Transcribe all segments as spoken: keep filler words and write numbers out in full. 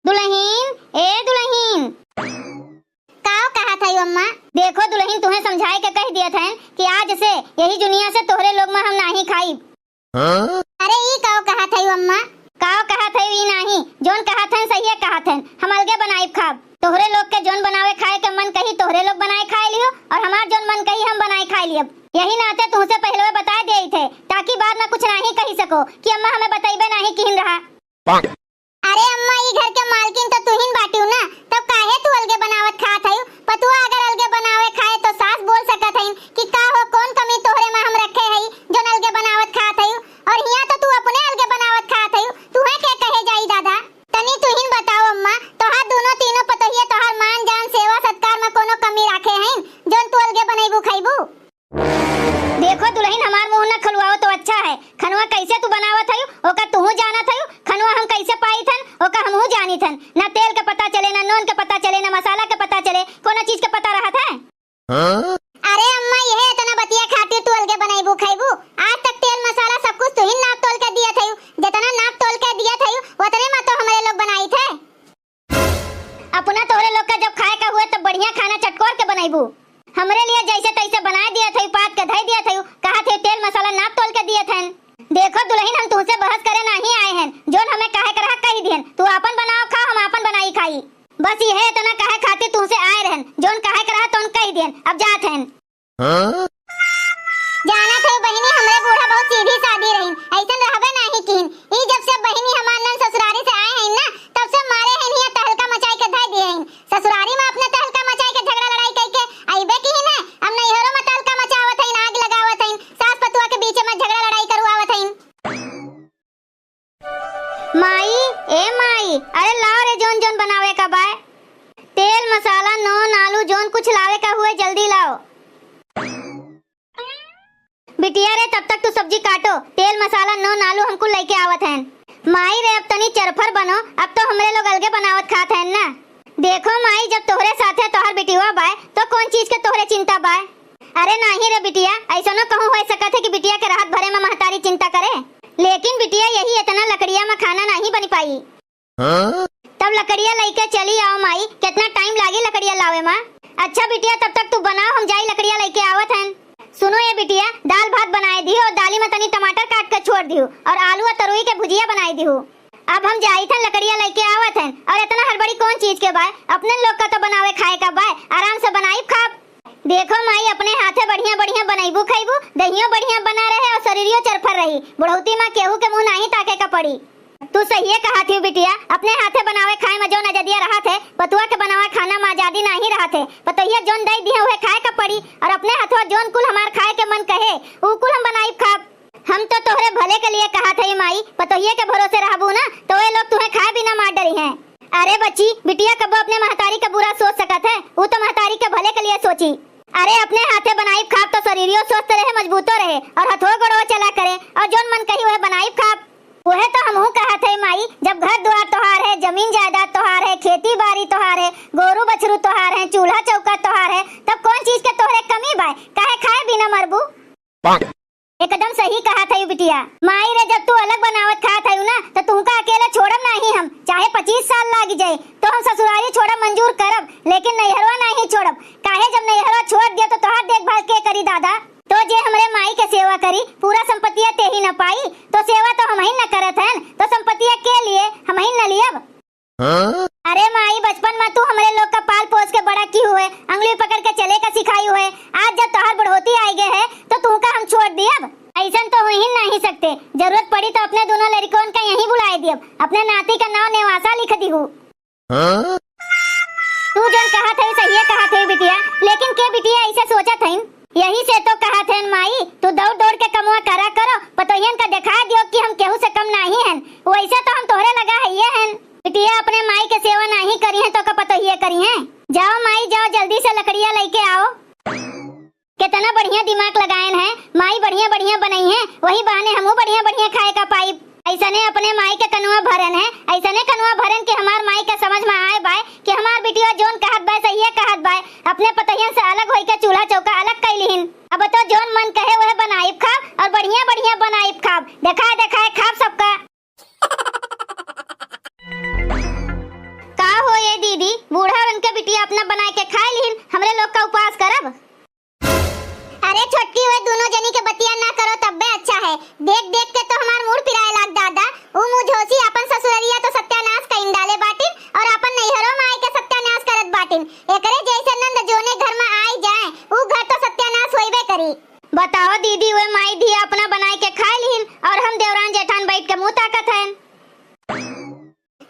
दुलहिन, ए दुलहिन। काव कहत हई अम्मा? देखो दुलहिन, तुहें समझाए के कहि दियत हन कि आज से यही जुनिया से तोहरे लोग मा हम नाहीं खाइब। हाँ? अरे ई काव कहत हई अम्मा? काव कहत हई ई नाहीं, जोन कहत हन सहिए कहत हन, हम अलगे बनाइब खाब। तोहरे लोग के जोन बनावे खाए के मन कही तोहरे लोग बनाए खाए लियो और हमार जोन मन कही हम बनाए खाए लियब। यही नाते तुहसे पहले बताए देइत है ताकि बाद मा कुछ नाहीं कहि सको कि अम्मा हमें बतइबे नाहीं किहिन रहा। अरे अम्मा, ई घर के मालकिन तो तुहिन बाटिउ ना, तब काहे तू अलगे बनावत खात हइउ? पतुआ अगर अलगे बनावे खाए तो सास बोल सकत हइन कि का हो, कौन कमी तोहरे मा हम रखे हई जोन अलगे बनावत खात हइउ? और हियाँ तो तू अपने अलगे बनावत खात हइउ, तुहे के कहे जाई दादा? तनी तुहिन बताओ अम्मा, तोहार दुनो तीनों पतोहिया तोहार मान जान सेवा सत्कार मा कोनो कमी राखे हइन जोन तू अलगे बनइबू खइबू? देखो दुलहिन, हमार मुँह न खुलवाओ तो अच्छा है। खनवा कैसे तू बनावत हयू, ओका तुहू जानत हयू। खनवा हम कैसे पाइत हन, ओका हमहू जानित हन। ना तेल के पता चले, ना नून के पता चले, ना मसाला के पता चले, कोनो चीज के पता रहत है? हाँ? अरे अम्मा, यह इतना बतिया खातिर तू अलगे बनइबू खइबू? आज तक तेल मसाला सब कुछ तुहिन नाप तोल के दियत हयू। जितना नाप तोल के दियत हयू, उतने मा तो हमरे लोग बनाइत है। अपना तोहरे लोग का जब खाए का हुए तब बढ़िया खाना चटकोर के बनइबू। हमरे लिए जैसे तैसे बनाए दियत हई, पात के धई दियत हई, कहत हई तेल मसाला नाप तोल के दियत हन। देखो दुलहिन, हम तुहसे बहस करे नाहीं आए हन, जोन हमें कहे के रहा कहि दिहन। तू आपन बनाओ खाओ, हम आपन बनाई खाई। बस यह इतना कहे खातिर तुहसे आए रहन, जोन कहे के रहा तोन कहि दिहन। अब जात हन। हाँ? जानत हई बहिनी, हमरे बूढ़ा बहुत सीधी सादी रहिन, अइसन रहबे नाहीं किहिन। ई जब से बहिनी हमार नन ससुरारी से आए हइन ना, तब से मारे हइन हियाँ तहलका मचाई के धइ दिए हइन। ससुरारी मा अपने तहलका मचाई के झगड़ा लड़ाई कइके अइबे किहिन है, अब नैहरो मा तहलका मचावत हइन, आग लगावत हइन, सास पतुआ के बीचे मा झगड़ा लड़ाई करवावत हइन। माई, ए माई, अरे लाओ रे, जोन जोन बनावे का बाय, तेल, मसाला, नून, आलू, जोन कुछ लावे का हुए, जल्दी लाओ। बिटिया रे, तब तक तू सब्जी काटो, तेल, मसाला, नून, आलू हम कुल लइके आवत हन। माई रे, अब तनी चरफर बनो, अब तो हमरे लोग अलगे बनावत खात हन ना। देखो माई, जब तोहरे साथे तोहर बिटिवा बाय, तो कौन चीज के तोहरे चिंता बाय? अरे नाहीं रे बिटिया, अइसनो कहूँ होइ सकत है कि बिटिया के रहत भरे मा महतारी चिंता करे। लेकिन बिटिया, यही इतना लकड़िया मा खाना नाहीं बनि पाई। हाँ? तब लकड़िया लइके चली आओ माई, कितना टाइम लागी लकड़िया लावे मा। अच्छा बिटिया, तब तक तू बनाओ, हम जाई लकड़िया लइके आवत हन। सुनो ए बिटिया, दाल भात बनाए दिहो और दाली मा तनी टमाटर काट के छोड़ दिहो और आलू और तरोई के भुजिया बनाए दिहो। अब हम जाइत हन, लकड़िया लइके आवत हन। और इतना हड़बड़ी कौन चीज के बाय? अपने लोग का तो बनावे खाए का बाय, आराम से बनाइब खाब। देखो माई, अपने हाथे बढ़िया बढ़िया बनइबू खइबू, दहियो बढ़िया बना रहे और शरीरियो चरफर रही। बुढ़ौती मा केहू के मुँह नाहीं ताके का पड़ी। तू सहिए कहत हिउ बिटिया, अपने हाथे बनावे खाए मा जौन आजादिया रहत है, पतुआ के बनावे खाना मा आजादी नाहीं रहत है। पतोहिया जौन दइ दिहे उहे खाए का पड़ी, और अपने हथवा जौन कुल हमार खाए के मन कहे, ऊ कुल हम बनाइब खाब। हम तो तोहरे भले के लिए कहत हई माई, पतोहिए के भरोसे रहबू ना, तो वे लोग तुहें खाए बिना मार डरिहें। अरे बच्ची, बिटिया कबो अपने महतारी का बुरा सोच सकत है? ऊ तो महतारी के भले के लिए सोची। अरे अपने हाथे बनाइब खाब तो शरीरियो स्वस्थ रहे, मजबूतो रहे, और हथो गोड़ो चला करे, और जौन मन कही वह बनाइब खाब। वह तो हमहू कहत है माई, जब घर द्वार तोहार है, जमीन जायदाद तोहार है, खेती बाड़ी तोहार है, गोरू बछरू तोहार है, चूल्हा चौका तोहार है, तब कौन चीज के तोहरे कमी बाय? काहे खाए बिना मरबू? एकदम सही कहत हई बिटिया। माई रे, जब तू अलग बनावत खात हयू ना, तो तुमका अकेले छोड़ब नाहीं हम, चाहे पच्चीस साल लागी जाए, तो हम ससुरारी छोड़ब मंजूर करब, लेकिन नैहरवा नाहीं छोड़ब। काहे, जब नैहरवा छोड़ दिया तो तोहार देखभाल के करी दादा? तो जे हमरे माई के सेवा करी, पूरा संपत्तिया ते ही न पाई, तो सेवा तो हमहिन न करत हन, तो संपत्तिया के लिए हमहिन न लियब। हाँ? अरे माई, बचपन मा तू हमरे लोग का पाल पोस के बड़ा किहू है, अंगुली पकड़ के चले का सिखायू है। आज जब तोहार बुढ़ौती आइ गए है, तो तुहका हम छोड़ दियब? अइसन तो हुइहिन नाहीं सकते। जरूरत पड़ी तो अपने दुनो लड़िकवन का यहीं बुलाए दियब, अपने नाती का नाव नेवासा लिख दिहू। हाँ? तू जौन कहत है, सहिए कहत है बिटिया, लेकिन के बिटिया अइसे सोचत हइन? यही से तो कहत हन माई, तू दौड़ दौड़ के कमवा करा करो, पतोहियन का देखा दियो कि हम केहू से कम नाहीं हन। वैसे तो हम तोहरे लगा हइये हन। बिटिया अपने माई के सेवा नाहीं करिहें तो का पतोहिये करिहें? जाओ माई जाओ, जल्दी से लकड़िया लइके आओ। केतना बढ़िया दिमाग लगायन है माई, बढ़िया बढ़िया बनइहें, वही बहाने हमहू बढ़िया बढ़िया खाए का पाइब। अइसने अपने माई के कनुआ भरन है, अइसने कनुआ भरन कि हमार माई के समझ मा आए बाय कि हमार बिटिया जौन कहत बाय सहिए कहत बाय। अपने पतोहियन से अलग होइके चूल्हा चौका अलग कइ लिहिन। अब तो जौन मन कहे वह बनाइब खाब और बढ़िया बढ़िया बनाइब खाब, देखाए देखाए खाब सबका। ये अपना बनाए के खाए लिहिन, हमरे लोग का उपास करब। अरे छोटकी, वे दुनो जनी के बतिया ना करो तब्बे अच्छा है। देख देख के तो हमार मूड़ पिराए लाग दादा। ऊ मुझोसी अपन ससुररिया तो सत्यानाश कइन डाले बाटिन और अपन नैहरो में आए के सत्यानाश करत बाटिन। एकरे जैसे नंद जोने घर में आए जाए, ऊ घर तो सत्यानाश होइबे करी। बताओ दीदी, वे माई धिया अपना बनाए के खाए लिहिन और हम देवरान जेठान बैठ के मुंह ताकत हन।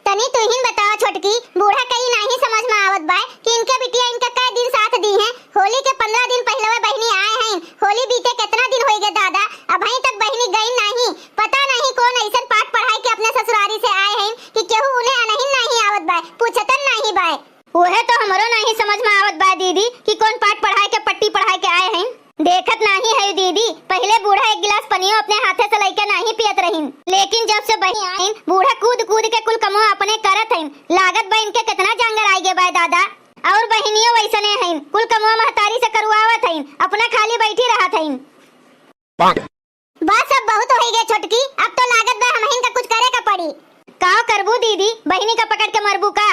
तनी तुहिन बताओ छोटकी, बूढ़ा कई नाही समझ में आवत बाय कि इनके बिटिया इनका कै दिन साथ दी हैं। होली के पन्द्रह दिन पहिले वे बहिनी आए हैं, होली बीते कितना दिन होई गए दादा, अबहीं तक बहिनी गई नाही। पता नहीं कौन ऐसन पाठ पढ़ाई के अपने ससुरारी से आए हैं कि केहू उन्हें अनहिन नाही आवत बाय, पूछतन नाही बाय। उहे तो हमरो नाही समझ में आवत बा दीदी कि कौन पाठ पढ़ाए के पट्टी पढ़ाए के आए हैं। देखत नाही है दीदी, पहिले बूढ़ा एक गिलास पनियो अपने हाथे से लइके नाही पियत रहिन, लेकिन जब से बहिनी आइन, बूढ़ा कूद कूद के कुल कमवा अपने करत हइन। लागत बा इनके कितना जांगर आइ गे बा दादा। और बहिनियो वैसने हइन, कुल कमवा महतारी से करवावत हइन, अपना खाली बैठी रहत हइन। बस अब बहुत होई गए छोटकी, अब तो लागत बा हमहिन का कुछ करे का पड़ी। का करबू दीदी, बहिनी का पकड़ के मरबू का?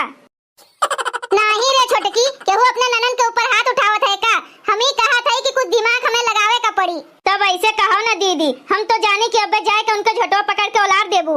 नाही रे छोटकी, केहू अपने ननन के ऊपर हाथ उठावत है का? हम ही कहत है कि कुछ दिमाग हमें लगावे का पड़ी। तब ऐसे कहो ना दीदी, हम तो जानी कि अबे जाए के उनके झोटवा पकड़ के उलार देबू।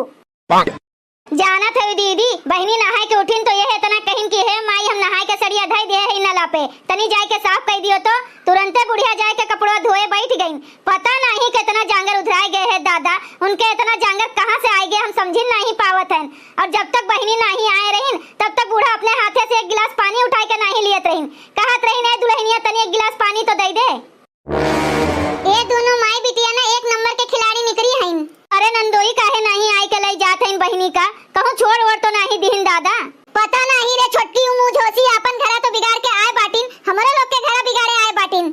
जानत है दीदी, बहिनी नहाए के उठिन तो यह इतना कहिन कि हे माई, हम नहाए के सड़िया धई दिए है नला पे, तनी जाए के साफ कई दियो तो। तुरंते बुढ़िया जाए के कपड़वा धोए बैठ गईन। पता नाही कितना जांगर उधराए गए है दादा, उनके इतना जांगर कहाँ से आए गए, हम समझिन नाही पावत हन। और जब तक बहिनी नाही आए रहिन, तब तक बूढ़ा अपने हाथे से एक गिलास पानी उठाए के नाही लियत रहिन। कहत रहिन, "ए दुल्हनिया, तनी एक गिलास पानी तो दे दे।" ए दोनों माई बिटिया ना एक नंबर के खिलाड़ी निकरी हइन। अरे नंदोई, काहे नाही आए के लई जात हइन बहिनी का? कहूँ छोड़ ओड़ तो नाही दिहिन दादा? पता नाही रे छोटकी, ऊ मुझोसी आपन घरा तो बिगाड़ के आए बाटिन, हमरे लोग के घरा बिगाड़े आए बाटिन।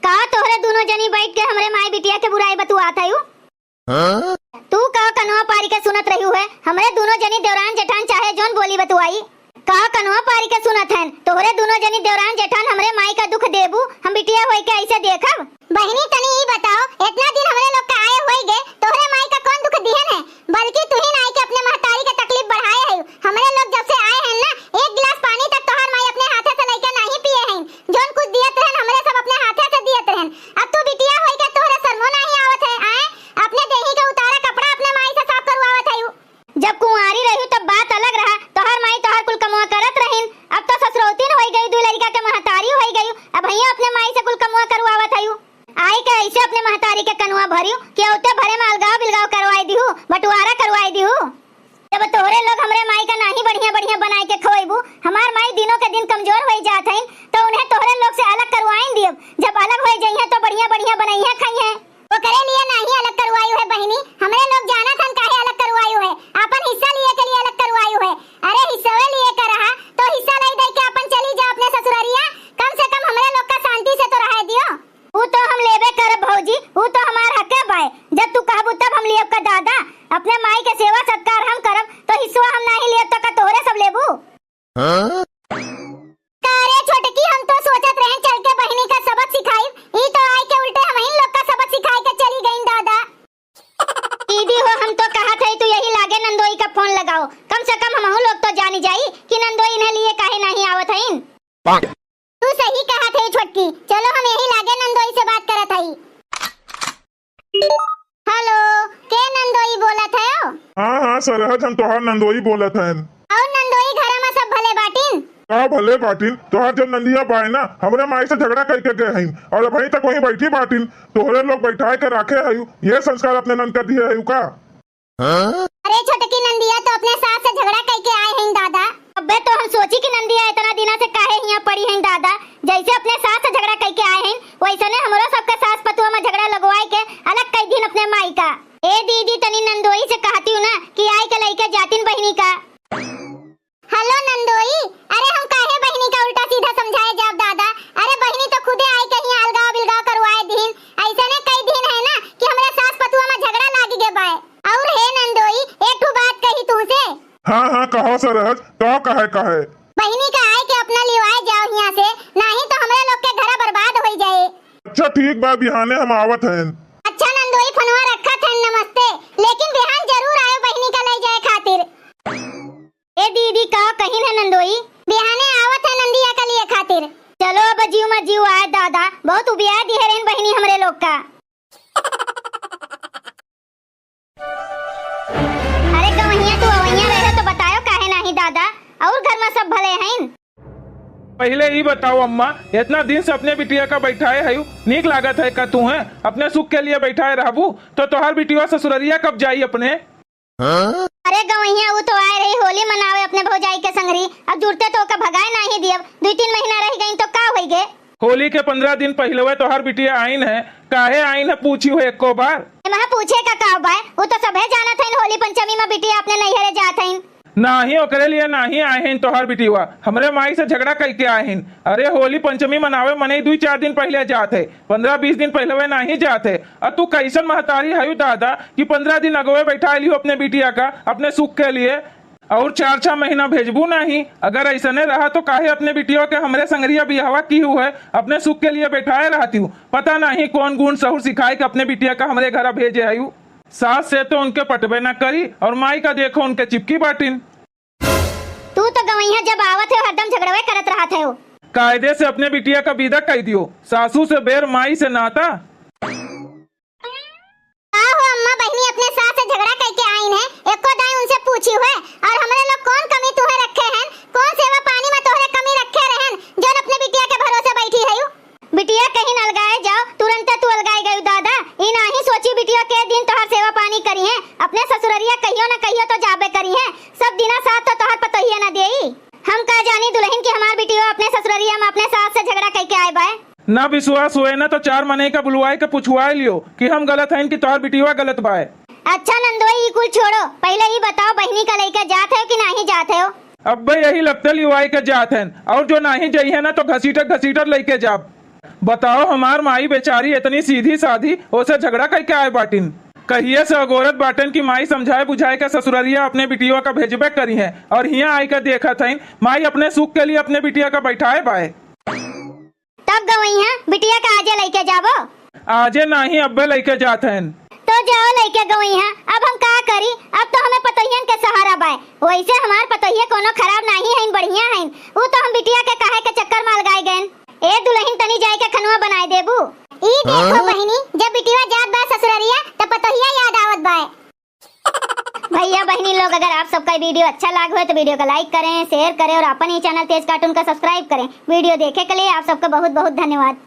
का तोहरे दुनो जनी बैठ के हमरे माई बिटिया के बुराई बतुआत हयू? हाँ? तू का कनवा पारी के सुनत रह्यू है? हमरे दुनो जनी देवरान जेठान चाहे जौन बोली बतुआई। का कनवा पारी के सुनत हन? तोहरे दुनो जनी देवरान जेठान हमरे माई का दुख देबू? हम बिटिया होई के ऐसे देखब? बहिनी तनी ई बताओ, इतना दिन हमरे लोग का आए होई गए, तोहरे माई का कौन दुख दिहन है? बल्कि तुहिन आई के अपने महतारी के तकलीफ बढ़ाए है। हमरे लोग जब से आए हैं ना, एक गिलास पानी तक तोहार माई अपने हाथे से लइके नाही पिए हैं। जौन कुछ दियत रहन, हमरे सब अपने हाथे से दियत रहन। अब तू बिटिया होई के तोहरे शर्मो नाही आवत है, आए? अपने देही के उतारा कपड़ा अपने माई से साफ करवावत है। जब कुंवारी रह्यू तब बात अलग रहा, तोहार माई तोहार कुल कमवा करत रहिन। अब तो ससुरौतीन होई गई, दुई लड़का के महतारी होई गई, अब भैया अपने माई से कुल कमवा करवावत है। आई के ऐसे अपने महतारी के कनवा भरियो कि औते भरे में अलगाव बिलगाव करवाई दिहू, बंटवारा करवाई दिहू। जब तोहरे लोग हमरे माई का नाही बढ़िया बढ़िया बनाए के खवैबू, हमार माई दिनों के दिन कमजोर होई जात हईन, तो उन्हें तोहरे लोग से अलग करवाइन दियब। जब अलग होई जइहें तो बढ़िया बढ़िया बनइहें खइहें। ओकरे लिए नाही अलग करवायु है बहिनी, हमरे लोग जानत हन काहे अलग करवायु है, आपन हिस्सा लिए के लिए अलग करवायु है। अरे हिस्सवे लिए के रहा तो हिस्सा लई दे के आपन चली जा अपने ससुररिया, कम से कम हमरे लोग का शांति से तो रहे दियो। ऊ तो हम लेबे करब भौजी, ऊ तो हमार हके बाय। जब तू कहबू तब हम लेब का दादा। अपने माई के सेवा सत्कार हम करब, तो हिस्सवा हम नाही लेब, तो का तोहरे सब लेबू? हाँ? का रे छोटकी, हम तो सोचत रहेन चल के बहिनी का सबक सिखाई, ई तो आई के उल्टे हमहिन लोग का सबक सिखाई के चली गईन दादा। दीदी हो, हम तो कहत हई तू यही लागे नंदोई का फोन लगाओ, कम से कम हमहू लोग तो जानी जाई कि नंदोई इन्हें लिए काहे नाही आवत हईन। तू सही कहत है छोटकी, चलो हम यही लागे नंदोई से बात करत हई। हेलो, के नंदोई बोलत है? हाँ, हाँ, सरहज, हम तोहार नंदोई बोलत हन। और नंदोई, घरा में सब भले बाटिन? का भले बाटिन? तोहार जब नंदिया बाय ना, हमरे माई से झगड़ा करके गए हईन और अबहीं तक वहीं बैठी बाटिन। तोहरे लोग बैठाए के राखे हयू, ये संस्कार अपने नंद का दिए हयू का? हाँ? अरे छोटकी, नंदिया तो अपने सास से झगड़ा कइके आए हैं दादा। अबे तो हम सोची कि नंदिया इतना दिना से काहे हियां पड़ी हैं दादा, जैसे अपने सास से झगड़ा कइके आए हैं वैसने हमरो सबके सास पतुआ में झगड़ा लगवाए के अलग कई दिन अपने माई का। ए दीदी, तनी नंदोई से कहती हूँ ना कि आई के लइके जातिन बहिनी का। हेलो नंदोई, अरे हम काहे बहिनी का उल्टा सीधा समझाए जाब दादा? अरे बहिनी तो खुदे आई के हियां अलगाव बिलगाव करवाए दीन, ऐसने कई दिन है ना कि हमरे सास पतुआ में झगड़ा लाग गे बाय। और हे नंदोई, एक ठो बात कही तुमसे। हाँ, हाँ, कहो सरहज, का कहे, कहे? बहिनी का आए के अपना लिवाए जाओ हियां से, नाही तो हमरे लोग के घरा बर्बाद होई जाए। अच्छा ठीक बा, बिहाने हम आवत हन। अच्छा नंदोई, फोनवा रखत हन, नमस्ते। लेकिन बिहान जरूर आयो बहिनी का ले जाए खातिर। ए दीदी, का कहिन है नंदोई? बिहाने आओ। पहिले ई बताओ अम्मा, एतना दिन से अपने बिटिया का बैठाए हयू, नीक लागत है का तुहें? अपने सुख के लिए बैठाए रहबू तो तोहार बिटिया ससुररिया कब जाई अपने? अरे गवैया, उ तो आए रही होली मनावे अपने भौजाई के संगरी, अब जुड़ते तो ओका भगाए नाही दियब। दुई तीन महीना रह गई तो का होई गे? होली के पन्द्रह दिन पहिलवे तोहार बिटिया आइन है, काहे आइन है पूछी हो एको बार? एमा पूछे का का बाय? उ तो सभे जानत हइन होली पंचमी में बिटिया अपने नैहरे जात हइन। नाही, ओकरे लिए नाही आए हइन तोहार बिटिया, हमरे माई से झगड़ा कइके आए हइन। अरे होली पंचमी मनावे मनई दुई चार दिन पहिले जात है, पन्द्रह बीस दिन पहिलवे नाही जात है। अ तू कैसन महतारी हयू दादा कि पन्द्रह दिन अगवे बैठा लियो अपने बिटिया का अपने सुख के लिए, और चार छह महीना भेजबू नाही। अगर ऐसने रहा तो काहे अपने बिटिया के हमरे संगरिया बियाहवा किहू है, अपने सुख के लिए बैठाए रहतियो। पता नाही कौन गुण सहूर सिखाए के अपने बिटिया का हमरे घरा भेजे हयू। सास से तो उनके पटबे न करी और माई का देखो उनके चिपकी बाटिन। तू तो गवैया जब आवत है हरदम झगड़वे करत रहत है। कायदे से अपने बिटिया का विदा कई दियो, सासू से बैर माई से नाता। का हो अम्मा, बहिनी अपने सास से झगड़ा कइके आइन है, एको दाई उनसे पूछी हुए? और हमरे लोग कौन कमी तुहे रखे हैं? कौन सेवा पानी में तोहरे कमी रखे रहन, जौन अपने बिटिया के भरोसे बैठी हयू? बिटिया कहीं अलगाए जाओ, तुरंते तू अलगाए गयू दादा। ई नाही सोची बिटिया के दिन तोहार सेवा पानी करी है, अपने ससुररिया कहियो न कहियो तो जाबे करी है। सब दिना साथ तो तोहार पतोहिया न देई। हम का जानी दुलहिन कि हमार बिटिया अपने ससुररिया में अपने सास से झगड़ा कइके आए बाय। ना विश्वास होए ना तो चार मनई का बुलवाए के पुछवाए लियो कि हम गलत हइन कि तोहार बिटिया गलत बाय। अच्छा नंदोई, ई कुल छोड़ो, पहिले ई बताओ बहिनी का लइके जात हो कि नाही जात हो? अब्बे यही लगते लिवाए के जात हन, और जो नाही जइहे ना तो घसीटत घसीटत लइके जाब। बताओ हमार माई बेचारी इतनी सीधी साधी, ओसे झगड़ा कइके आए बाटिन। कहिए से अगोरत बाटन कि माई समझाए बुझाए के ससुररिया अपने बिटिया का भेजबे करी है, और हियाँ आए के देखत हइन माई अपने सुख के लिए अपने बिटिया का बैठाए बाय। तब गवैया बिटिया का आजे लइके जाबो? आजे नाही, अब्बे लइके जात हन। तो जाओ लइके गवैया, अब हम का करी? अब तो हमें पतोहियन के सहारा बाय। वैसे हमार पतोहिया कोनो खराब नाही हइन, बढ़िया हइन। उ तो हम बिटिया के काहे के चक्कर में अलगाए गएन। ए दुलहिन, तनी जाए के खनुआ बनाए देबू? ई देखो हाँ? बहिनी, जब बिटिया जात बा ससुररिया, त पतोहिया याद आवत बाय। भैया बहिनी लोग, अगर आप सबका वीडियो अच्छा लाग हो तो वीडियो का लाइक करें, शेयर करें और अपन ही चैनल तेज कार्टून का सब्सक्राइब करें। वीडियो देखे के लिए आप सबका बहुत बहुत धन्यवाद।